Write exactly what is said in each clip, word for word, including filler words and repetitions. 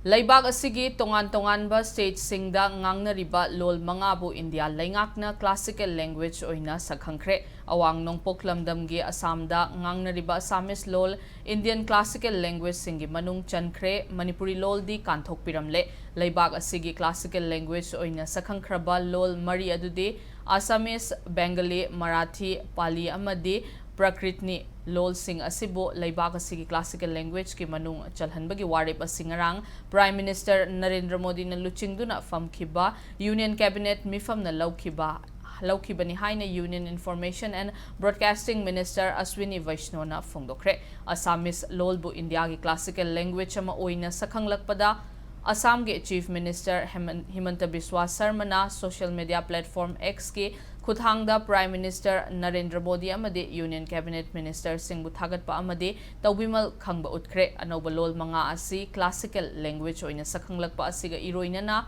ꯂꯩꯕꯥꯛ ꯑꯁꯤꯒꯤ ꯇꯣꯉꯥꯟ ꯇꯣꯉꯥꯟꯕ ꯁ꯭ꯇꯦꯠꯁꯤꯡꯗ ꯉꯥꯡꯅꯔꯤꯕ ꯂꯣꯜ ꯃꯉꯥꯕꯨ ꯏꯟꯗꯤꯌꯥ ꯂꯩꯉꯥꯛꯅ ꯀ꯭ꯂꯥꯁꯤꯀꯦꯜ ꯂꯦꯡꯒ꯭ꯋꯦꯖ ꯑꯣꯏꯅ ꯁꯛꯈꯪꯈ꯭ꯔꯦ꯫ ꯑꯋꯥꯡ ꯅꯣꯡꯄꯣꯛ ꯂꯝꯗꯝꯒꯤ ꯑꯁꯥꯝꯗ ꯉꯥꯡꯅꯔꯤꯕ ꯑꯁꯥꯃꯤꯁ ꯂꯣꯜ ꯏꯟꯗꯤꯌꯟ ꯀ꯭ꯂꯥꯁꯤꯀꯦꯜ ꯂꯦꯡꯒ꯭ꯋꯦꯖꯁꯤꯡꯒꯤ ꯃꯅꯨꯡ ꯆꯟꯈ꯭ꯔꯦ꯫ ꯃꯅꯤꯄꯨꯔꯤ ꯂꯣꯜꯗꯤ ꯀꯥꯟꯊꯣꯛꯄꯤꯔꯝꯂꯦ꯫ ꯂꯩꯕꯥꯛ ꯑꯁꯤꯒꯤ ꯀ꯭ꯂꯥꯁꯤꯀꯦꯜ ꯂꯦꯡꯒ꯭ꯋꯦꯖ ꯑꯣꯏꯅ ꯁꯛꯈꯪꯈ꯭ꯔꯕ ꯂꯣꯜ ꯃꯔꯤ ꯑꯗꯨꯗꯤ ꯑꯁꯥꯃꯤꯁ, ꯕꯦꯡꯒꯂꯤ, ꯃꯔꯥꯊꯤ, ꯄꯥꯂꯤ ꯑꯃꯗꯤ ꯄ꯭ꯔꯀ꯭ꯔꯤꯠꯅꯤ꯫ ꯂꯣꯜꯁꯤꯡ ꯑꯁꯤꯕꯨ ꯂꯩꯕꯥꯛ ꯑꯁꯤꯒꯤ ꯀ꯭ꯂꯥꯁꯤꯀꯦꯜ ꯂꯦꯡꯒ꯭ꯋꯦꯖꯀꯤ ꯃꯅꯨꯡ ꯆꯜꯍꯟꯕꯒꯤ ꯋꯥꯔꯦꯞ ꯑꯁꯤ ꯉꯔꯥꯡ ꯄ꯭ꯔꯥꯏꯝ ꯃꯤꯅꯤꯁꯇꯔ ꯅꯔꯦꯟꯗ꯭ꯔ ꯃꯣꯗꯤꯅ ꯂꯨꯆꯤꯡꯗꯨꯅ ꯐꯝꯈꯤꯕ ꯌꯨꯅꯤꯌꯟ ꯀꯦꯕꯤꯅꯦꯠ ꯃꯤꯐꯝꯅ ꯂꯧꯈꯤꯕ, ꯂꯧꯈꯤꯕꯅꯤ ꯍꯥꯏꯅ union information and broadcasting minister Ashwini ꯋꯩꯁꯅꯣꯅ ꯐꯣꯡꯗꯣꯛꯈ꯭ꯔꯦ꯫ ꯑꯁꯥꯃꯤꯁ ꯂꯣꯜꯕꯨ ꯏꯟꯗꯤꯌꯥꯒꯤ ꯀ꯭ꯂꯥꯁꯤꯀꯦꯜ ꯂꯦꯡꯒ꯭ꯋꯦꯖ ꯑꯃ ꯑꯣꯏꯅ ꯁꯛꯈꯪꯂꯛꯄꯗ ꯑꯁꯥꯝꯒꯤ ꯆꯤꯐ ꯃꯤꯅꯤꯁꯇꯔ ꯍꯦꯃꯟ-, ꯍꯤꯃꯟꯇ ꯕꯤꯁ꯭ꯋꯥ ꯁꯔꯃꯅ ꯁꯣꯁꯤꯌꯦꯜ ꯃꯤꯗꯤꯌꯥ ꯄ꯭ꯂꯦꯠꯐꯣꯔꯝ ꯑꯦꯛꯁꯀꯤ ꯈꯨꯠꯊꯥꯡꯗ ꯄ꯭ꯔꯥꯏꯝ ꯃꯤꯅꯤꯁꯇꯔ ꯅꯔꯦꯟꯗ꯭ꯔ ꯃꯣꯗꯤ ꯑꯃꯗꯤ ꯌꯨꯅꯤꯌꯟ ꯀꯦꯕꯤꯅꯦꯠ ꯃꯤꯅꯤꯁꯇꯔꯁꯤꯡꯕꯨ ꯊꯥꯒꯠꯄ ꯑꯃꯗꯤ ꯇꯧꯕꯤꯃꯜ ꯈꯪꯕ ꯎꯠꯈ꯭ꯔꯦ꯫ ꯑꯅꯧꯕ ꯂꯣꯜ ꯃꯉꯥ ꯑꯁꯤ ꯀ꯭ꯂꯥꯁꯤꯀꯦꯜ ꯂꯦꯡꯒ꯭ꯋꯦꯖ ꯑꯣꯏꯅ ꯁꯛꯈꯪꯂꯛꯄ ꯑꯁꯤꯒ ꯏꯔꯣꯏꯅꯅ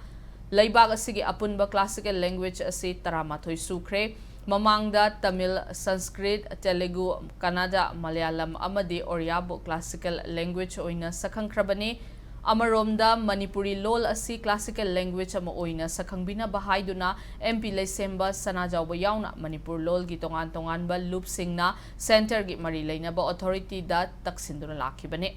ꯂꯩꯕꯥꯛ ꯑꯁꯤꯒꯤ ꯑꯄꯨꯟꯕ ꯀ꯭ꯂꯥꯁꯤꯀꯦꯜ ꯂꯦꯡꯒ꯭ꯋꯦꯖ ꯑꯁꯤ ꯇꯔꯥꯃꯥꯊꯣꯏ ꯁꯨꯈ꯭ꯔꯦ꯫ ꯃꯃꯥꯡꯗ ꯇꯃꯤꯜ, ꯁꯪꯁꯀ꯭ꯔꯤꯠ, ꯇꯦꯂꯨꯒꯨ, ꯀꯟꯅꯗ, ꯃꯂꯌꯥꯂꯝ ꯑꯃꯗꯤ ꯑꯣꯔꯤꯌꯥꯕꯨ ꯀ꯭ꯂꯥꯁꯤꯀꯦꯜ ꯂꯦꯡꯒ꯭ꯋꯦꯖ ꯑꯣꯏꯅ ꯁꯛꯈꯪꯈ꯭ꯔꯕꯅꯤ꯫ ꯑꯃꯔꯣꯝꯗ ꯃꯅꯤꯄꯨꯔꯤ ꯂꯣꯜ ꯑꯁꯤ ꯀ꯭ꯂꯥꯁꯤꯀꯦꯜ ꯂꯦꯡꯒ꯭ꯋꯦꯖ ꯑꯃ ꯑꯣꯏꯅ ꯁꯛꯈꯪꯕꯤꯅꯕ ꯍꯥꯏꯗꯨꯅ ꯑꯦꯝ ꯄꯤ ꯂꯩꯁꯦꯝꯕ ꯁꯅꯥꯖꯥꯎꯕ ꯌꯥꯎꯅ ꯃꯅꯤꯄꯨꯔ ꯂꯣꯜꯒꯤ ꯇꯣꯉꯥꯟ ꯇꯣꯉꯥꯟꯕ ꯂꯨꯞꯁꯤꯡꯅ ꯁꯦꯟꯇꯔꯒꯤ ꯃꯔꯤ ꯂꯩꯅꯕ ꯑꯣꯊꯣꯔꯤꯇꯤꯗ ꯇꯛꯁꯤꯟꯗꯨꯅ ꯂꯥꯛꯈꯤꯕꯅꯤ꯫